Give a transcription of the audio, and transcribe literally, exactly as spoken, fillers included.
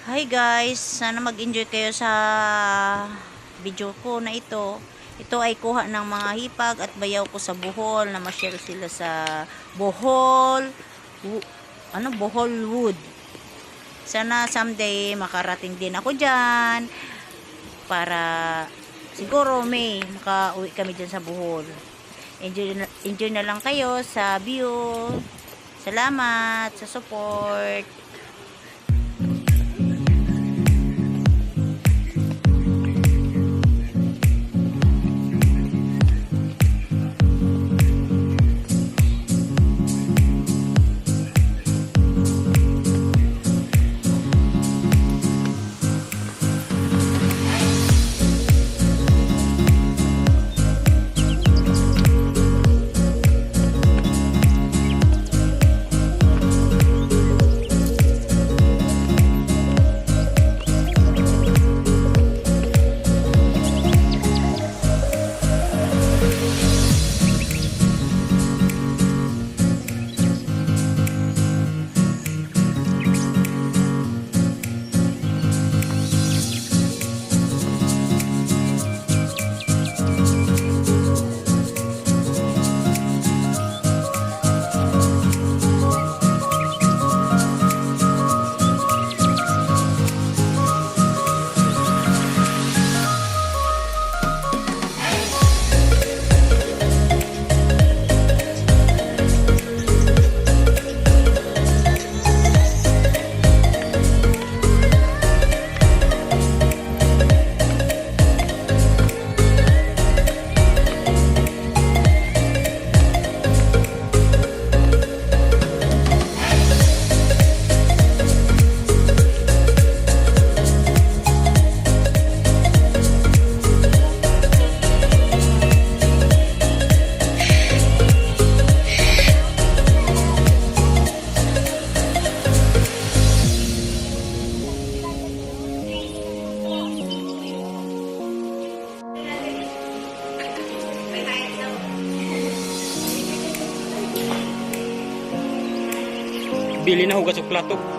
Hi guys, sana mag-enjoy kayo sa video ko na ito. Ito ay kuha ng mga hipag at bayaw ko sa Bohol. Namasyal sila sa Bohol, Wo-, ano, Bohol Wood. Sana someday makarating din ako dyan para siguro may makauwi kami dyan sa Bohol. Enjoy na, enjoy na lang kayo sa view. Salamat sa support. Bili na hugas og plato.